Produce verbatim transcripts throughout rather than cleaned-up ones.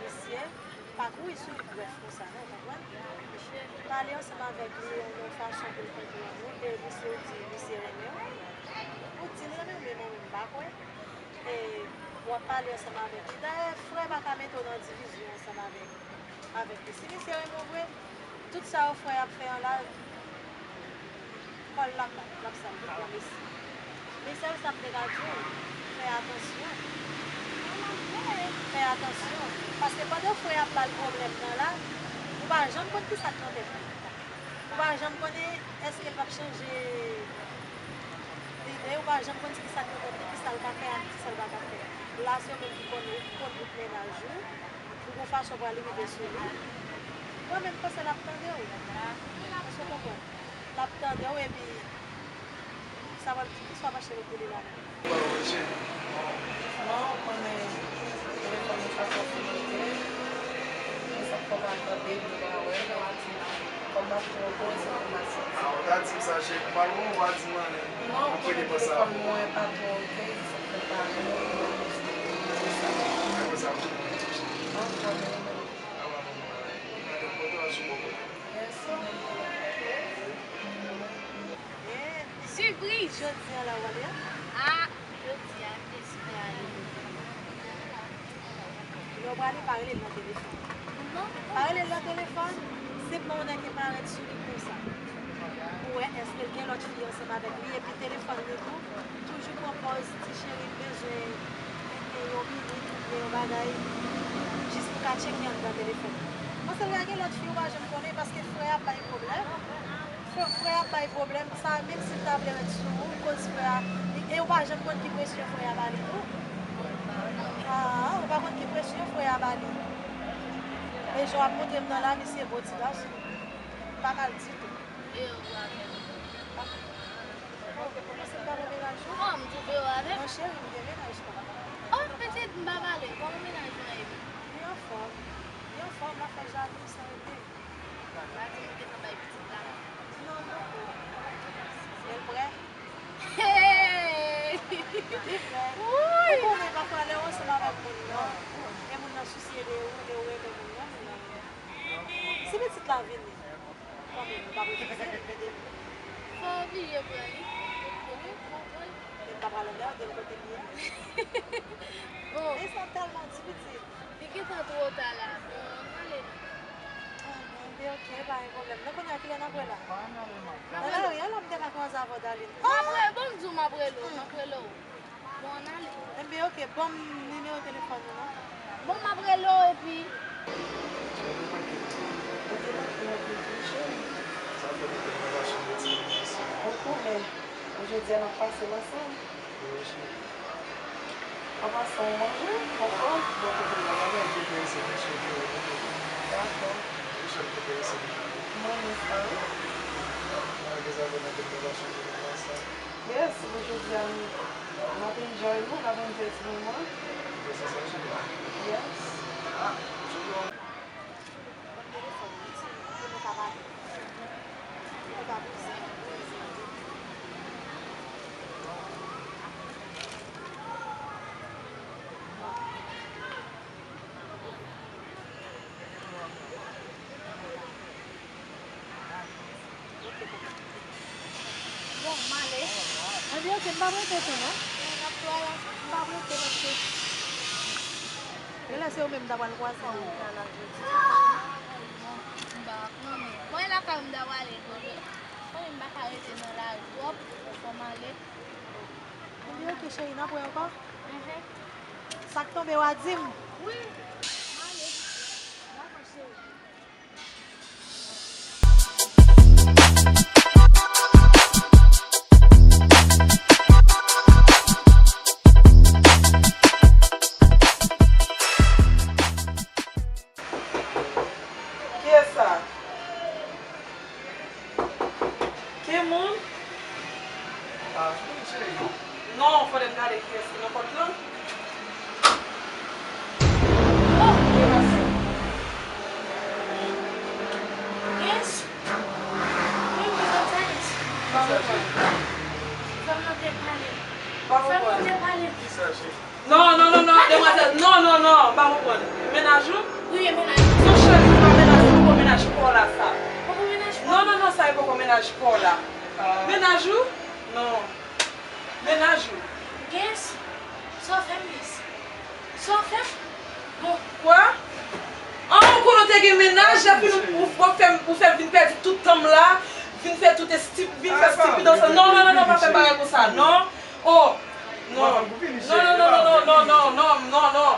Misye pa kouri sou li brèf konsa non, ou konprann? Pale ansanm avèk li yon, yon fason pou l konprann ou, e misye ou di misye renmen w. Ou di l renmen w, men mwen menm m pa kwè. E w ap pale ansanm avèk li. Dayè, frè pa ka mete w nan divizyon ansanm avèk, avèk li. Si misye renmen w vre, tout sa yo frè ap fè an la, kò l l ap bat, l ap sal tout nan mesi. Men sèl sa m te ka di w, fè atansyon. Fè atansyon. Paske pandan frè a ap ba l pwoblèm nan la, ou pa janm konn ki sa k nan tèt li. Ou pa janm konnen èske l p ap chanje lide, ou pa janm konn ki sa k nan tèt li, ki sa l ka fè ak ki sa l pa ka fè. La, se ou menm ki konnen, ou ki konn bout mennaj ou, ou gon fason pou w rive sou li. Mwen menm, m panse l ap tande w. Èske w konprann? L ap tande w epi sa pral di plis w ap achte lòt pou li la menm. Non, ou konnen telefòn mwen pa twò konekte. Se sa k fè w pa tande m, ou pa wè m, ou pa di m. Kòm m ap twò poze pou m al soti. Ah, ou ta di m sa, cheri, pou m al wè w, ou pa di m anyen. Non, ou konnen telefòn mwen pa twò oke, se sa k fè m pa wè w, ou pa di m sa. Anfòm, ou menm? Mèsi. Sipriz! Jodi a la w ale a? Ah, jodi a m deside ale. Lè w prale, pa rele l nan telefòn. Non. Pa rele l nan telefòn, senpman yon nèg ki parèt sou li konsa. Pou wè èske l gen lòt fi ansanm avèk li, epi telefòn li tou, toujou pran pòz ti cheri m bezwen yon minit oubyen yon bagay, jis pou ka tcheke anndan telefòn. Panse l ka gen lòt fi, ou pa janm konnen, paske frè a ap bay pwoblèm. Frè, frè a ap bay pwoblèm, sa menm si l ta vle ret sou ou, koz frè a, e ou pa janm konn ki presyon frè a ba li tou. Ah, ou pa konn ki presyon frè a ba li. E jan w ap montre m nan la, misye bo ti gason. Pa mal ditou. E ou avè m. Ok, ou panse m pa bon mennaj ou? Oh, m twouve w avè m. Non, cheri, m gen mennaj pa m. Oh, pitit, m pa pale. Kòman mennaj ou an ye menm? Li anfòm. Li anfòm, l ap fè jalou, sa rete. Pa di m ou gentan bay pitit la. Non, poko. Men l prè. Hey! Li prè. Woy! Ou konnen pafwa lè w ansanm avèk moun nan, e moun nan sousye de ou, e ou renmen moun nan, moun nan renmen ou. Si pitit la vini, kanmenm, ou p ap refize? Fò w bliye pran li. Wi, fò w pran li. Men m pa pral anmède l kote l ye a. Bon. E sa tèlman ti pitit. Li gentan twò ta la. Bon, ann ale non. Ah, bon, ben, ok, pa gen pwoblèm. Nou konnen a kilè n ap wè la? Nan lari a la, m te ka kwaze avè w, Darline. M ap re-, bon, m di w m ap rele w, m ap rele w. Bon, ann ale. Enben, ok, ban m nimewo telefòn ou non. Bon, m ap rele w epi. Ou te manke m anpil tou, cheri. Sa fè nou te nan relasyon de ti moun ansanm. Ou konnen, jodi a n ap pase l ansanm. Wi, cheri. An pasan, ou manje? Ou anfòm? Bon, kote m nan manje, m te prese pou cheve yo. Dakò. Wi, cheri, m te prese pou cheve. Mwen menm sa, wi. Malgre sa, konnen ke nou pa chanje nou ansanm. Yes, men jodi a nou, n ap enjoy nou, n ap enjoy ti moman. Yes. Bon, m ale. Enben, ok, m p ap rete tou, non. M p ap rete paske genlè se ou menm m ta pral kwaze. M pa konnen. Mwen lakay ou m ta prale, konnen. Konnen m pa ka rete nan lari twòp, fò m ale. Enben, ok, cheri, n ap wè ankò. Sa k tonbe, w a di m. Wi. M ale. Dakò, cheri. Kiyès sa? Ki moun? Ah, cheri. Non, fò m gade kiyès ki nan pòt lan. Kriye mennaj. Non, cheri, se pa mennaj, se poko mennaj pa w la, sa. Poko mennaj pa w? Non, non, non, sa e poko mennaj pa w la. Mennaj ou? Non. Mennaj ou? Gen, sa w fè m, miss? Sa w fè m? Bon. Kwa? An, ou konnen w te gen mennaj, epi nou, ou, ou fè m, ou fè m vin pèdi tout tan m la, vin fè tout esti-, vin fè estipidans. Non, non, non, non, pa fè bagay konsa, non. Oh, non. Non, non, non, non, non, non, non, non, non, non.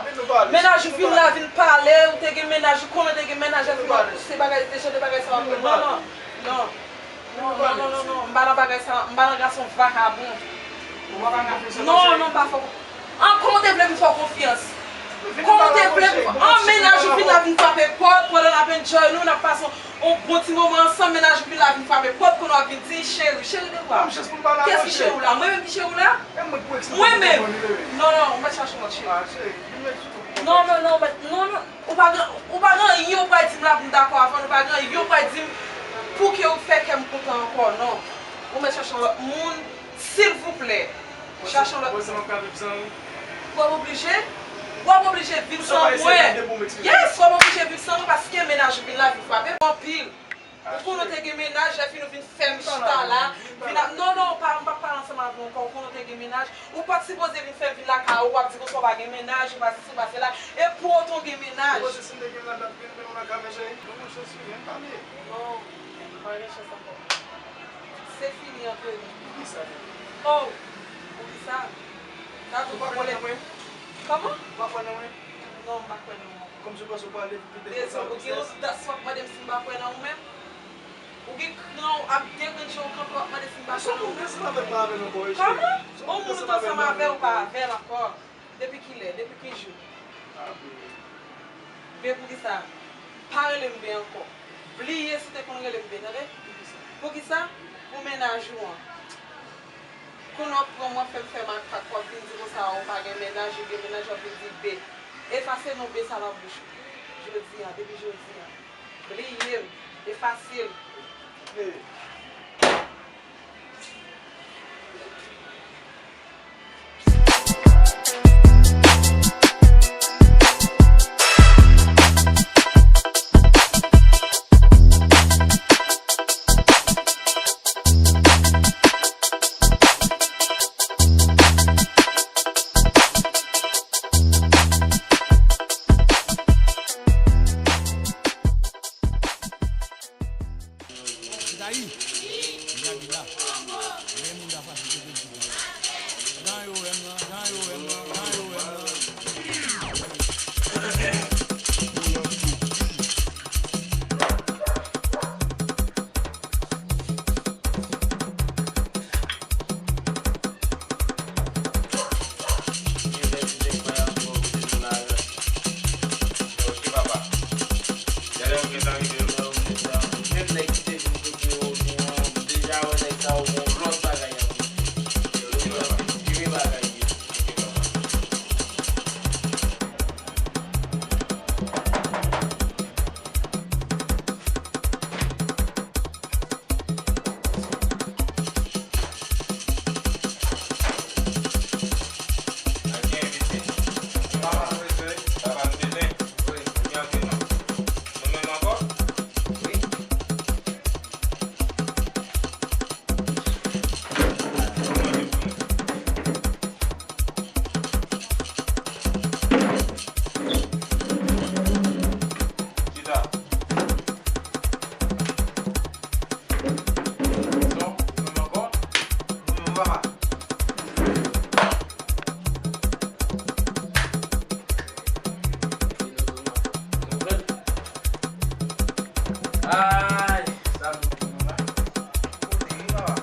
Mennaj ou vin la, vin pale, ou te gen mennaj, ou konnen w te gen mennaj, epi w ap pouse bagay, te jan de bagay sa w ap fè. Non, non, non. Non, non, non, non, non, m pa nan bagay sa, m pa nan gason vakabon. Non, non, m pa fè w. An, kòman w te vle m fè w konfyans? Kòman w te vle m fè, an, mennaj ou vin la vin frape pòt pandan n ap enjoy nou, n ap pase yon bon ti moman ansanm, mennaj ou vin la vin frape pòt, kounye a w ap vin di cheri, cheri de kwa? Kiyès ki cheri w la? Mwen menm ki cheri w la? Mwen menm? Non, non, ou mèt chache yon lòt cheri. Non, non, non, ou mèt, non, non. Ou pa gen, ou pa gen anyen ou pral di m la pou m dakò avè w, ou pa gen anyen ou pral di m pou ke ou fè kè m kontan ankò, non. Ou mèt chache yon lòt moun, silvouplè. Chache yon lòt moun. W ap oblije? W ap oblije viv san mwen. Yes, w ap oblije viv san mwen paske mennaj ou vin la vin frape m anpil. Ou konnen w te gen mennaj, epi nou vin fè m chita la, vin ap, non, non, pa, m p ap pale ansanm avè w ankò, ou konnen w te gen mennaj, ou pa t sipoze vin fè m vin lakay ou, w ap di konsa w pa gen mennaj, ou pa sesi, ou pa sela, e pou otan w gen mennaj. Ou panse si m te gen mennaj, m t ap vin, vin lakay mwen, cheri? Non, monchè, si, men pale. Non, pa gen chans ankò. Se fini ant nou. Poukisa? Oh, poukisa? Sa tou pa kwè nan mwen? Kòman? Ou pa kwè nan mwen? Non, m pa kwè nan ou. Kòmsi w panse w prale vin pete konsa. Dezole, ou gen odasyon w ap mande m si m pa kwè nan ou menm? Ou gen kran w ap degranje w kanpe w ap mande si m pa kwè nan ou menm? Kòman? Yon moun ou t ansanm avè l ou pa avè l ankò? Depi kilè? Depi ki jou? Ben poukisa? Pa rele m Ben ankò. Bliye si w te konn rele m Ben, tande? Poukisa? Pou mennaj ou an. Kounye a w ap pran mwen fè m fè makak, w ap vin di konsa ou pa gen mennaj, ou gen mennaj, w ap vin di B. Efase non B sa nan bouch ou. Jodi a, depi jodi a. Bliye m. Efase l. Dayi, gade la. Men moun ta fache kote di. Jan yo wè m nan, jan yo wè m nan, jan yo wè m nan. Gen lè ti nèg pa ankò kote nou la, wi. Ok, papa. Genlè yo gentan rive, wi. Menm nèg ki te vin kote yo nou an, deja wè nèg sa yo gon lòt bagay y ap vin. Ok, papa. Vire bagay yo. Ok, papa. Chita. Son, menm ankò. Menm papa. Ay, sa nou konn la. Kote li, papa?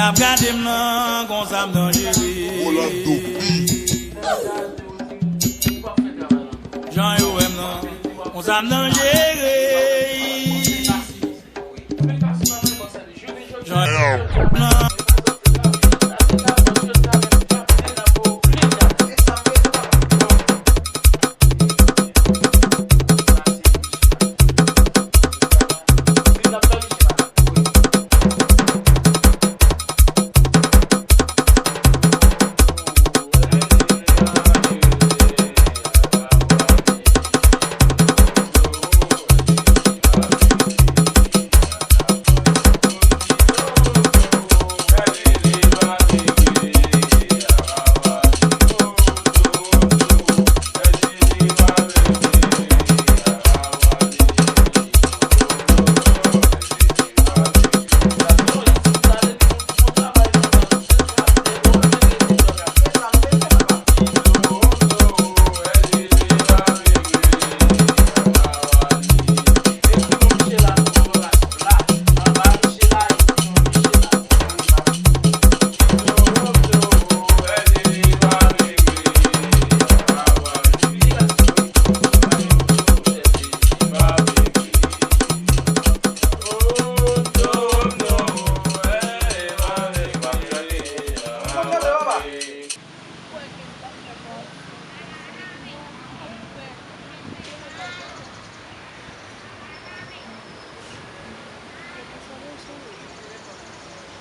Ap gade m nan, konsa m danjere. Rolando P. Jan yo wè m nan, konsa m danjere. Jan yo wè m nan.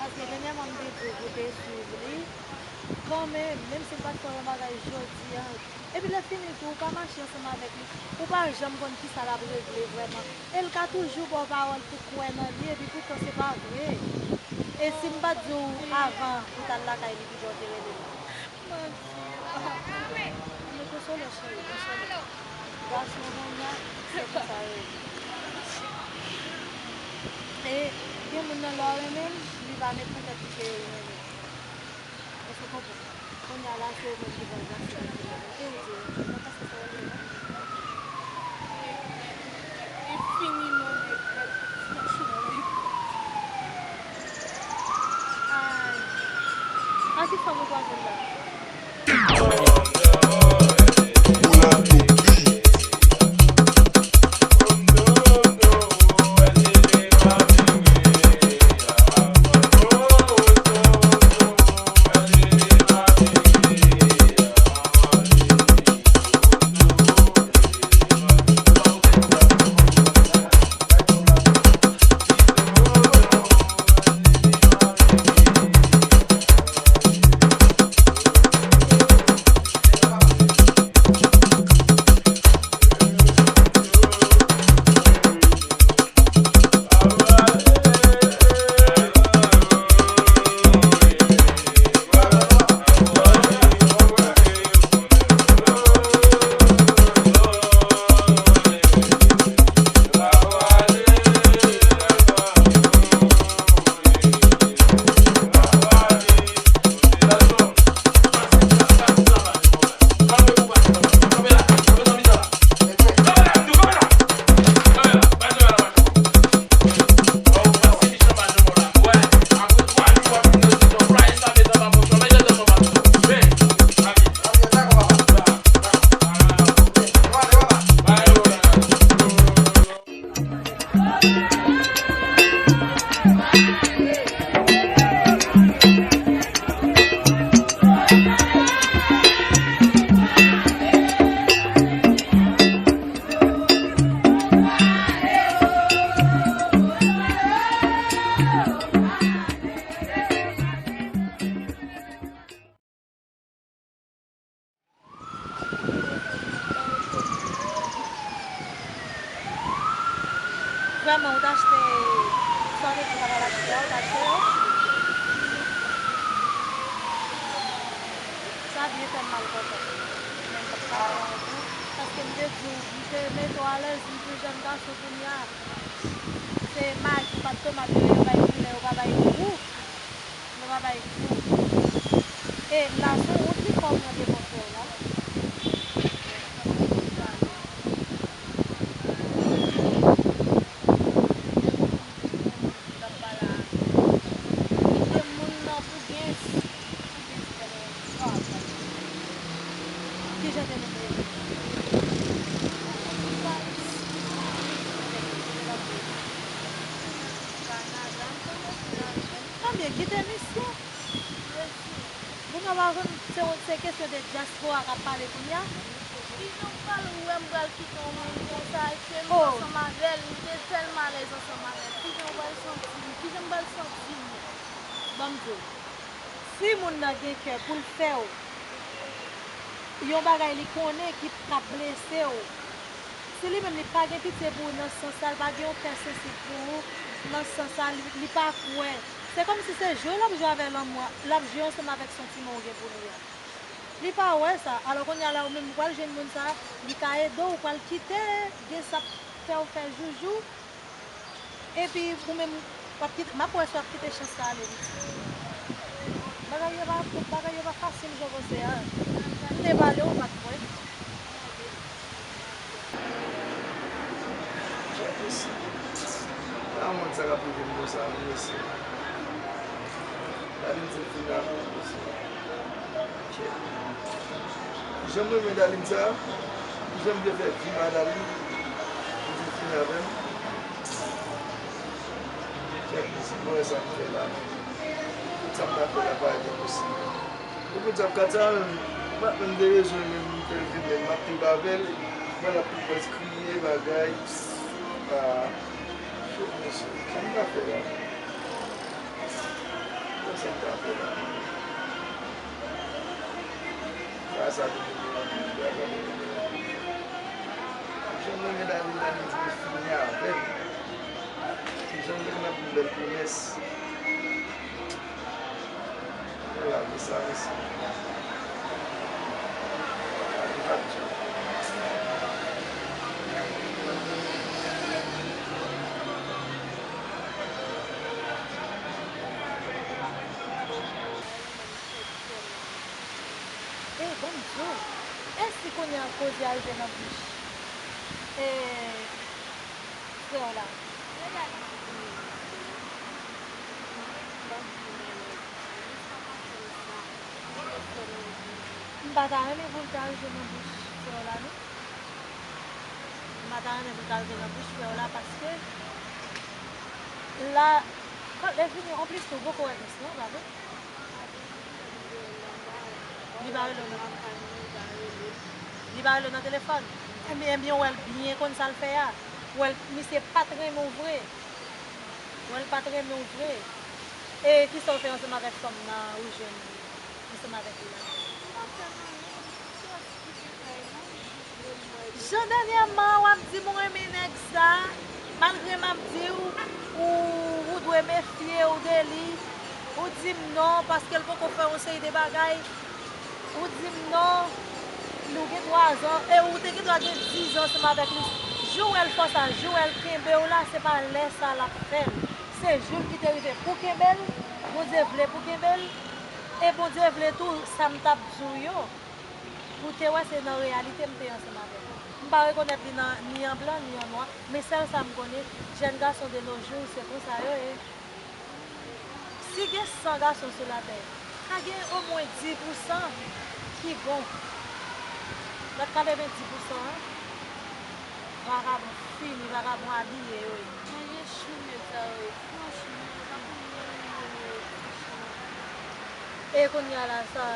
Paske dènyèman m te di w pou te swiv li, kanmenm, menm si m pa t fè yon bagay jodi a. Epi lè fini tou, ou ka mache ansanm avèk li, ou pa janm konn kisa l ap regle vrèman. E l ka toujou ba w pawòl pou kwè nan li, epi poutan se pa vre. E si m pa t di w avan pou w t al lakay li, pito w te rele l. Manti. Men konsole w, cheri, konsole w. Gason kounye a, se konsa yo ye. E gen moun nan lè w renmen l, li va met nan tèt li ke li renmen l. Èske w konprann? Kounye a la, se ou menm ki pral gase lavi moun nan. E ou di, mwen panse se ou li ye, non? E fini non, nèg, bèl ti machin nan. Ay. A ki fanm ou kwaze la? Vrèman, ou t achte sa w te di w ta pral achte a, ou t achte yo? Sa byen fè m mal kontan. Men m p ap ka fè anyen pou ou, paske m te di w, m te mete w alèz, m di w jèn gason kounye a, se magi, pat tomat yo, yo bay koulè, yo pa bay gou. Nou pa bay kou. E la, se yon wont li fè w pran devan frè w la. Kite moun nan Kite misye. Moun yo pa konn se yon, se kesyon de dyaspora k ap pale kounye a. Kijan w pral wè m pral kite yon moun konsa, ke m ansanm avè l, m te tèlman alèz ansanm avè l. Kijan w pral santi m? Kijan m pral santi m? Ban m di w, si moun nan gen kè pou l fè w yon bagay li konnen ki p ap blese w, si li menm li pa gen pitye pou ou nan sans sa, li pa gen yon kè sansib pou ou nan sans sa, li, li pa kwè. Se kòmsi se jwe l ap jwe avè lanmou a, l ap jwe ansanm avèk santiman ou gen pou li a. Li pa wè sa. Alò kounye a la ou menm ou pral jwenn moun sa, li ka ede w, ou pral kite gen sa fè w fè joujou. Epi ou menm, w ap kite, m ap wè si w ap kite chans sa ale vit. Bagay yo pa, bagay yo pa fasil jan w panse a. M te pale w, ou pa t kwè. Jè posib. Nan mond sa k ap rive m konsa, m mesye. Gade m ti fini avè m mesye. Jan m renmen Darline sa, jan m vle fè vi m a Darline, li fin fini avè m. Kèk mizik mwen sa m fè la. Tout sa m ta fè la parèt enposib. Depi m t ap kat sa, m pa t menm de rezon menm m fè l vin menm, m ap viv avè l, mwen l ap tou pwès kriye bagay, ah, cho mesye, sa m ta fè la? Sa m ta fè la? Sa, sa vin vin anpil, sa vin vin anpil. Jan m renmen Darline, Darline di li fini avè m. Jan m te konn ap di bèl pwomès. Mwen lage sa, mesye. Lage pa di. E, ban m di w, èske kounye a koze a rive nan bouch, e, frè w la? M pa ta renmen pou l ta rive nan bouch frè w la, non. M pa ta renmen pou l ta rive nan bouch frè w la, paske la, lè vini, anplis tou, ou poko wè Dous, non, pa vre? Li pa rele w nan, li pa rele w nan telefòn. Ebyen, ebyen, ou wè l byen konn sa l fè a. Ou wè l, misye pa t renmen w vre. Ou wè l pa t renmen w vre. E kisa w fè ansanm avèk fanm nan ou jwenn li ansanm avèk li la? Jan dènyèman w ap di m ou renmen nèg sa, malgre m ap di w, ou, ou dwe mefye w de li, ou di m non, paske l poko fè yon seri de bagay, ou di m non, nou gen twa zan, e ou te gen dwa gen diz an ansanm avèk li. Jou w wè l fè sa, jou w wè l kenbe w la, se pa lè sa l ap fè l. Se jou l ki te rive pou kenbe l, Bondye vle pou kenbe l, e Bondye vle tou, sa m t ap di w yo. Ou te wè se nan reyalite m te ansanm avè l. M pa rekonèt li nan, ni an blan, ni an nwa, men sèl sa m konnen, jèn gason de nos jours, se konsa yo ye. Si gen san gason sou latè, ka gen omwen dis pousan ki bon. Lòt katrevenndis pousan an, vakabon fini, vakabon abiye yo ye. Manje chou nèg sa yo ye, franchman, yo pa konn menm moun yo ye, franchman. E kounye a la, sa.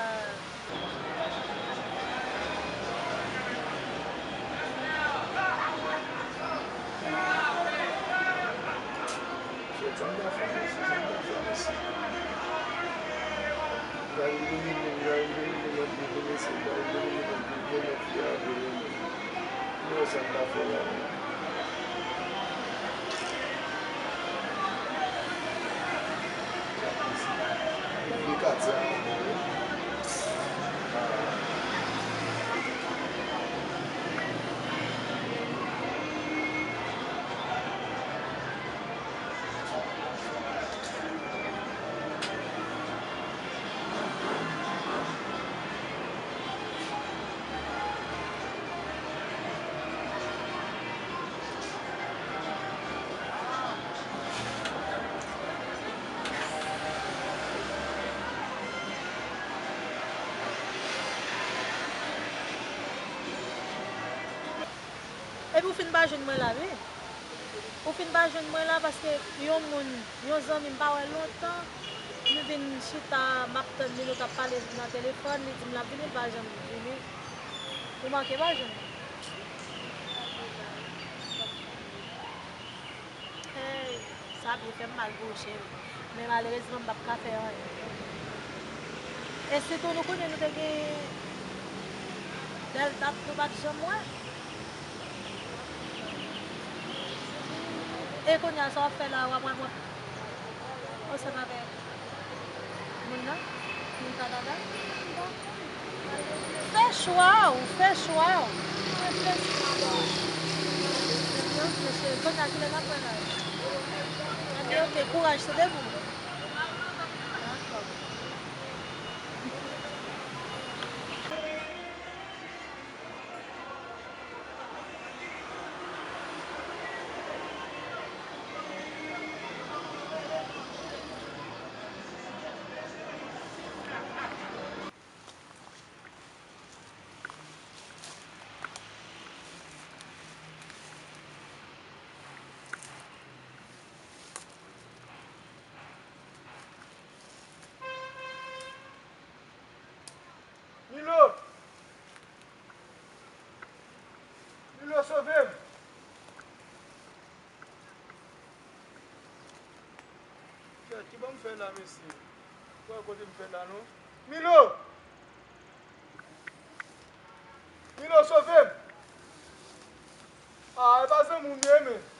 Epi ou fin pa jwenn mwen la, wi. Ou fin pa jwenn mwen la paske yon moun, yon zanmi m pa wè lontan, M vin chita, m ap tann Milo k ap pale nan telefòn, li di m l ap vini, l pa janm vini. Ou manke pa jwenn li. Hey, sa byen fè m mal pou ou, cheri. Men malerezman, m p ap ka fè anyen. E sitou nou konnen nou te gen bèl dat nou pa t janm wè. E kounye a, sa w ap fè la, w ap, w ap, w ap ansanm avèk moun nan? Moun Kanada? Fè chwa w, fè chwa w. Reflechi dabò. Reflechi, kounye a, kilè n ap wè la? Ann, ok, kouraj, tande pou mwen. Dakò. Milo! Milo, sove m! Kèt, ki bò m fè la, mesye? Wè kote m fè la, non? Milo! Milo, sove m! Ah, e pa zanmi w m ye, men.